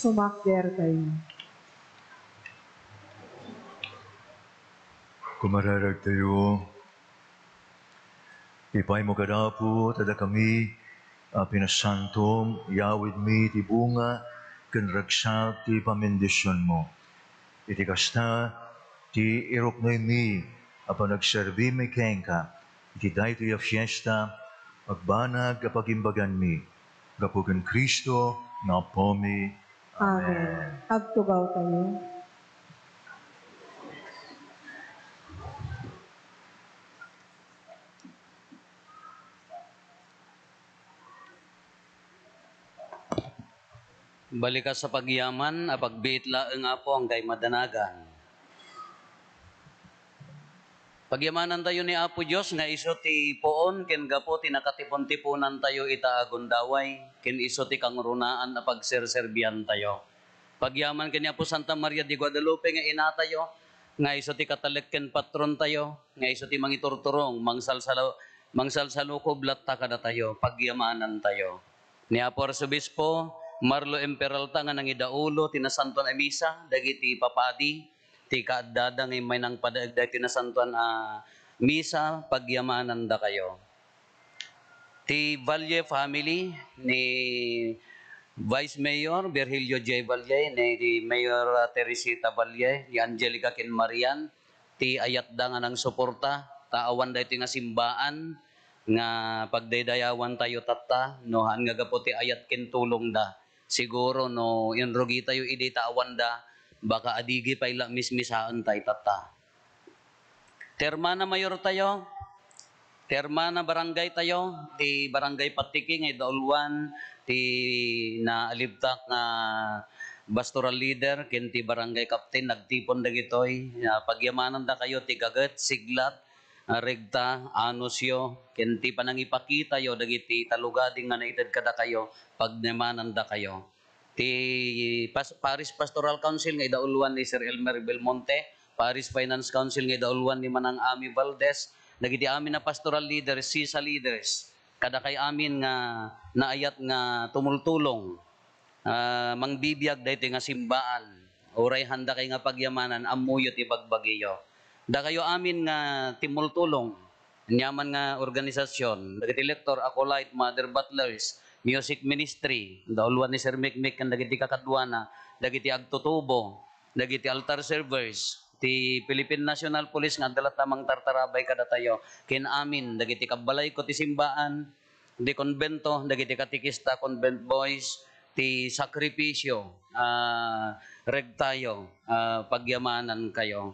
Sumakder kayo. Kumararag tayo. Ipaymo kad Apo, ta dakami a pinasantom, yawidmi ti bunga ken ragsak ti pamendisionmo. Iti kasta, ti iruknoymi a panagserbimi kenka iti daytoy a fiesta, agbanag a pagimbaganmi, gapu ken Cristo nga Apomi. Amen. Amen. Agtugaw tayo. Balikas a pagyaman a pagbiit laeng, Apo, anggayo madanagan. Pagyamanantayo ni Apo Dios nga isu ti puon ken gapu ti nakatipon-tiponantayo ita a gundaway, ken isu ti kangrunaan a pagserserbiantayo. Pagyaman ken ni Apo Santa Maria de Guadalupe nga inatayo, nga isu ti katalek ken patrontayo, nga isu ti mangiturturong, mangsalsalo-, mangsalsalukob latta kadatayo, pagyamanantayo. Ni Apo Arsobispo Marlo M. Peralta nga nangidaulo ti Nasantoan a Misa dagiti papadi ti kaaddada nga immay nangpadaeg daytoy Nasantoan a Misa, pagyamanandakayo. Ti Valle family ni Vice Mayor Virgilio J. Valle, ni, ni Mayor, ah, Teresita Valle, ni Angelica ken Marian, ti ayatda nga nangsuporta, ta awan daytoy nga simbaan, nga pagdaydayawantayo tatta, no, haan nga gapu ti ayat ken tulongda. Siguro no inrugitayo idi ta awanda, baka adigi pay la mismisaentayo tatta. Ti hermana mayortayo, ti hermana barangaytayo, ti barangay Patiki nga idauluan ti naalibtak nga pastoral leader ken ti barangay captain, nagtipon dagitoy. Ah, pagyamanandakayo ti gaget, siglat, ah, regta, anusyo, ken ti panangipakitayo dagiti talugadi nga naited kadakayo, pagyamanandakayo. Ti pas-, Parish Pastoral Council nga idauluan ni Sir Elmer Belmonte, Parish Finance Council nga idauluan ni Manang Ami Valdez, dagiti amin a pastoral leaders, sisa leaders, kadakay amin nga naayat nga tumultulong, ah, mangbibiag daytoy nga simbaan. Uray haandakay nga pagyamanan, ammoyo ti bagbagiyo. Dakayo amin nga timmultulong, aniaman nga organisasyon, dagiti lector, acolyte, mother butlers, music ministry, dauluan ni Sir Mikmik ken dagiti kakaduana, dagiti agtutubo, dagiti altar servers, ti Philippine National Police nga adda latta mangtartarabay kadatayo, ken amin dagiti kabbalayko ti simbaan, ti konbento, dagiti katekista, convent boys, ti sakripisyo, ah, regtayo, ah, pagyamanankayo.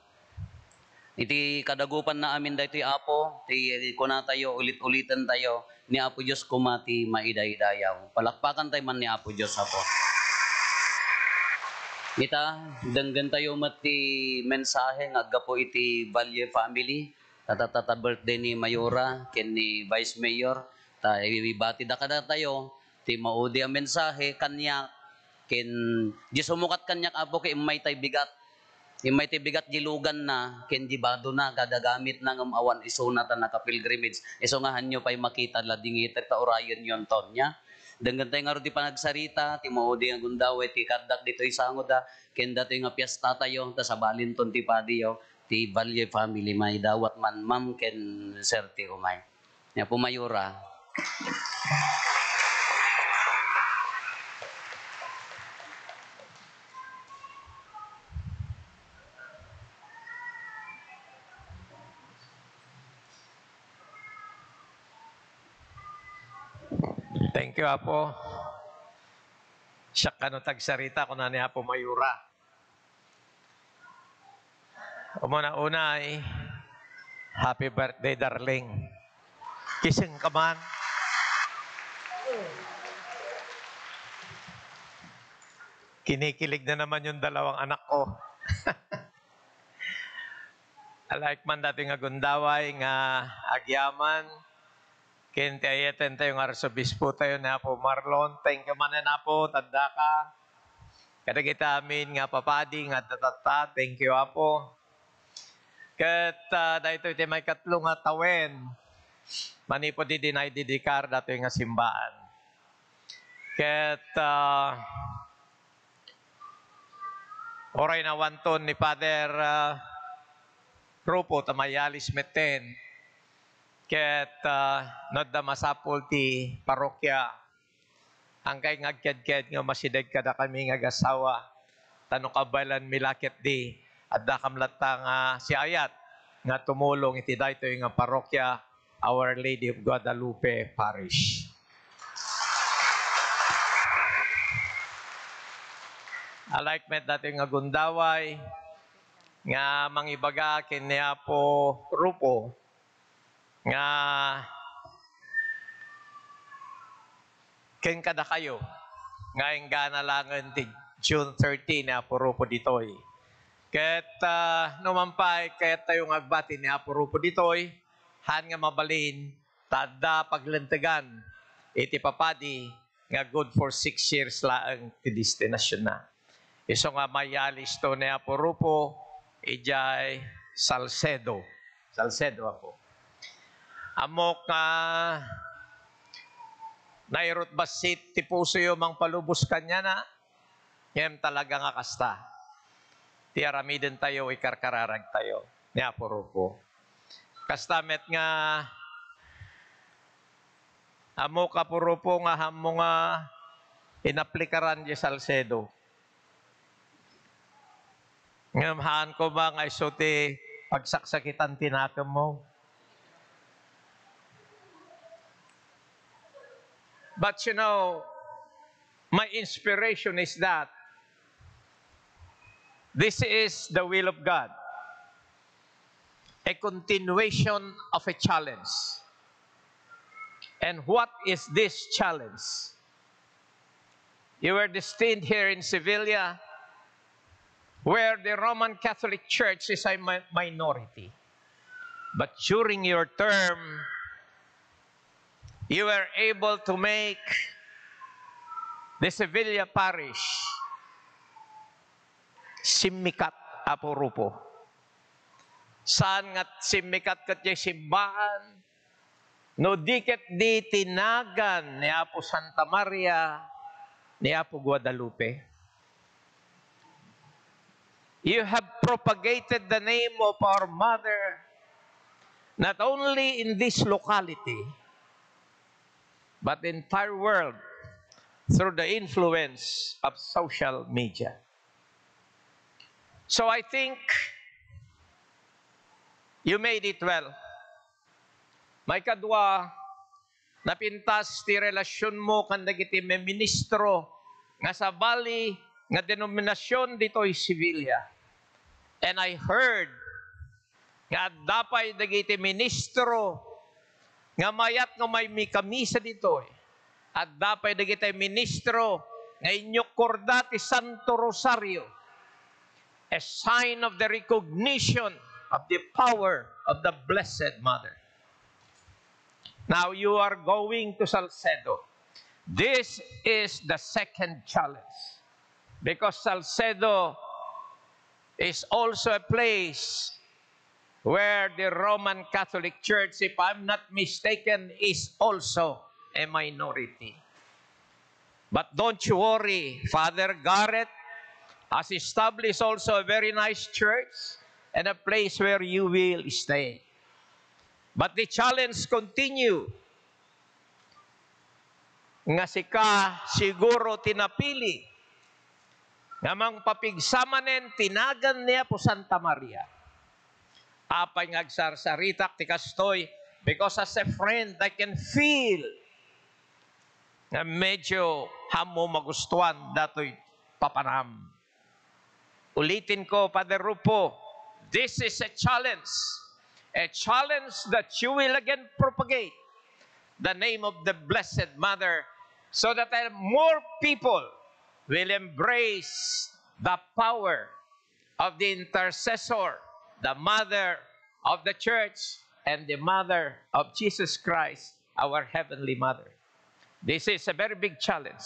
Iti kadagupanna amin daytoy, Apo, ti kunatayo, ulit-ulitentayo, ni Apo Dios koma ti maidaydayaw. Palakpakantayo man ni Apo Dios, Apo. Ita, denggentayo met ti mensahe nga aggapu iti Valle family. Ta, ta, ta, ta birthday ni Mayora ken ni Vice Mayor. Ta ibatida kadatayo ti maudi a mensahe kaniak, ken di sumukat kaniak, Apo, ket immay tay bigat. Immay ti bigat di luganna ken di badona, gagamitna ngem awan isuna ta nakapilgrimage. Isu nga hanyo pay makita la dingiter ta urayenyon ton, nia. Denggentay ngarud ti panagsarita ti maudi nga gundaway ti kaddak ditoy sangoda ken datoy nga piestatayo ta sabalinton ti padiyo, ti Valle family, maidawat man, ma'am ken sir, ti umay. Ni Apo Mayora. Thank you, Apo. Siak kano tagsarita, kuna ni Apo Mayora. Umuna-una ay, happy birthday, darling. Kising ka man. Kinikilig na naman yung dalawang anak ko. Alaik man dati nga gundaway nga agyaman, ken ti ayatentayo nga arsobispotayo ni Apo Marlon. Thank you manen, Apo, tadda ka. Kadagiti amin nga papadi nga adda tatta, thank you, Apo. Ket, ah, daytoy ti maikatlo nga tawen manipud idi naididikar datoy nga simbaan. Ket, ah, uray nawanton ni Father, ah, Rufo ta mayalis metten. Ket, ah, no adda masapul ti parokya, angkay nga agkedked nga umasideg kadakami nga agasawa, ta no kabaelanmi la ketdi, addakam latta nga siayat nga tumulong iti daytoy nga parokya, Our Lady of Guadalupe Parish. Alaik met datoy nga gundaway nga mangibaga ken ni Apo Rufo nga ken kadakayo nga inggana laengen ti June thirty ni Apo Rufo ditoy. Ket, ah, no man pay kayattayo nga agbati ni Apo Rufo ditoy, haan nga mabalin ta adda paglentegan iti papadi nga good for six years laeng ti destinationna. Isu nga mayalis to ni Apo Rufo idiay Salcedo. Salcedo, Apo. Ammok nga nairut bassit ti pusoyo mangpalubos kaniana, ngem talaga nga kasta ti aramidentayo, ikarkararagtayo ni Apo Rufo. Kasta met nga ammok, Apo Rufo, nga haanmo nga inaplikaran diay Salcedo. Ngem haan koma nga isu ti pagsaksakitan ti nakemmo. But you know, my inspiration is that this is the will of God, a continuation of a challenge. And what is this challenge? You were destined here in Sevilla, where the Roman Catholic Church is a mi-, minority. But during your term, you were able to make the Sevilla Parish simmikat, Apo Rufo. Saan nga simmikat ket diay simbahan, no di ket di ti nagan ni Apo Santa Maria, ni Apo Guadalupe? You have propagated the name of our mother not only in this locality, but the entire world through the influence of social media. So I think you made it well. Maikadua, napintas ti relasionmo ken dagiti maministro nga sabali nga denominasion ditoy Sevilla. And I heard nga adda pay dagiti ministro nga mayat nga umaymi kamisa ditoy. Adda pay dagiti ministro nga inyukkorda ti Santo Rosario, a sign of the recognition of the power of the Blessed Mother. Now you are going to Salcedo. This is the second challenge, because Salcedo is also a place where the Roman Catholic Church, if I'm not mistaken, is also a minority. But don't you worry, Father Garrett has established also a very nice church and a place where you will stay. But the challenge continue, nga sika siguro ti napili nga mangpapigsa manen ti nagan ni Apo Santa Maria. Apay nga agsarsaritak ti kastoy? Because as a friend, I can feel nga medyo ammo magustuan datoy papanam. Ulitin ko, Father Rufo, this is a challenge. A challenge that you will again propagate the name of the Blessed Mother so that, uh, more people will embrace the power of the intercessor, the Mother of the Church, and the Mother of Jesus Christ, our Heavenly Mother. This is a very big challenge.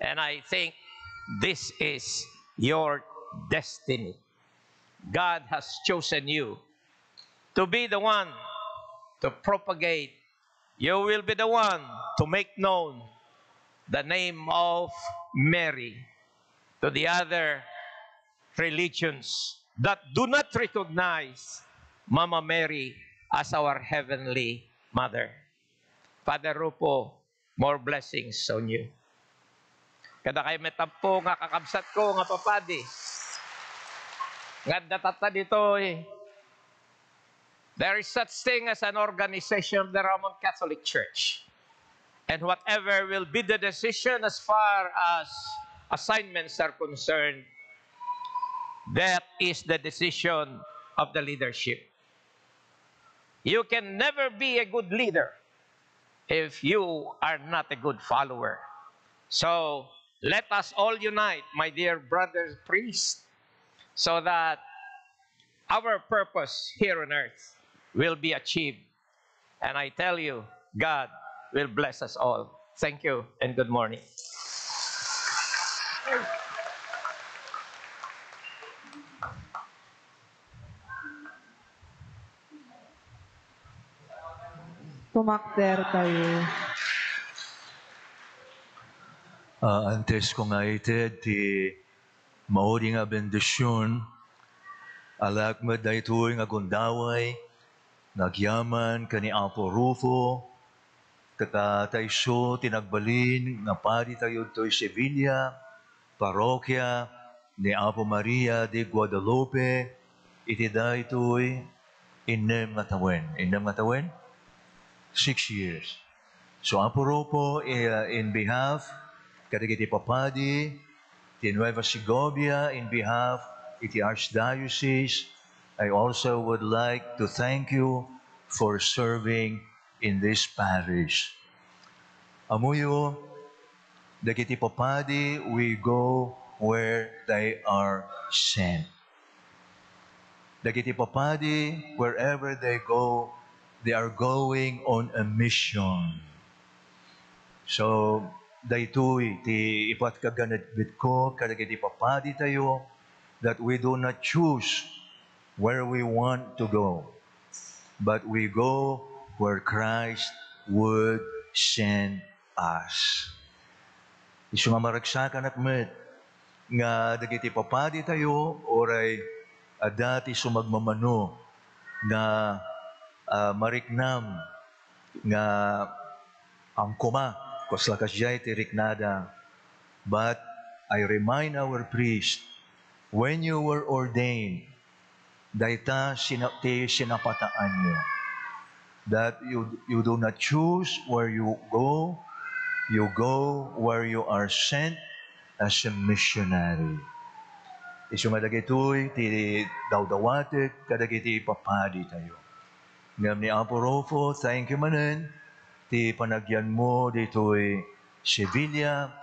And I think this is your destiny. God has chosen you to be the one to propagate. You will be the one to make known the name of Mary to the other religions that do not recognize Mama Mary as our Heavenly Mother. Father Rufo, more blessings on you. Kadakayo met ampo nga kakabsatko nga papadi, nga adda tatta ditoy, there is such thing as an organization of the Roman Catholic Church. And whatever will be the decision as far as assignments are concerned, that is the decision of the leadership. You can never be a good leader if you are not a good follower. So, let us all unite, my dear brothers priests, so that our purpose here on earth will be achieved. And I tell you, God will bless us all. Thank you and good morning. Tumakder tayo. Ah, antes ko nga ited ti maudi nga bendision, alak met daytoy nga gundaway nga agyaman ken ni Apo Rufo, ket ta isu ti nagbalin nga padi tayo ditoy Sevilla, parroquia ni Apo Maria de Guadalupe, iti daytoy innem nga tawen. Innem nga tawen? Six years. So, Apo Rufo, eh, in behalf kadagiti papadi ti Nueva Segovia, in behalf iti Archdiocese, I also would like to thank you for serving in this parish. Ammoyo, dagiti papadi, we go where they are sent. Dagiti papadi, wherever they go, they are going on a mission. So, daytoy ti ipatkaganetbetko kadagiti papaditayo, that we do not choose where we want to go, but we go where Christ would send us. Isu nga maragsakanak met nga dagiti papaditayo, uray adda ti sumagmamano nga, ah, mariknam nga ammom koma, kasla kasdiay ti riknada. But I remind our priest, when you were ordained, dayta sina-, ti sinapataanyo. That you, you do not choose where you go, you go where you are sent as a missionary. Isu nga dagitoy ti dawdawatek kadagiti papaditayo. Ngem ni Apo Rufo, thank you manen ti panagyanmo ditoy Sevilla,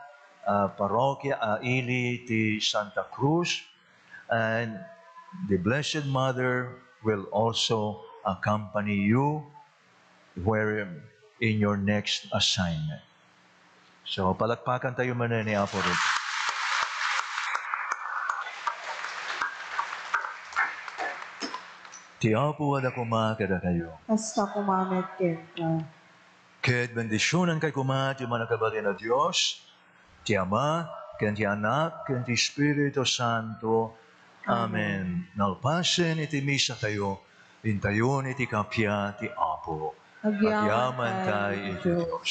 ah, Parroquia, ah, ili ti Santa Cruz, and the Blessed Mother will also accompany you where in your next assignment. So, palakpakan tayo manen ni Apo Rufo. Ti Apo adda koma kadakayo. Kasta koma met kenka. Ket bendisionankay koma ti Mannakabalin a Dios, ti Ama, ken ti Anak, ken ti Espiritu Santo. Amen. Amen. Nalpasen iti misa tayo, intayon iti kappia ti Apo. Agyaman tayo iti Dios.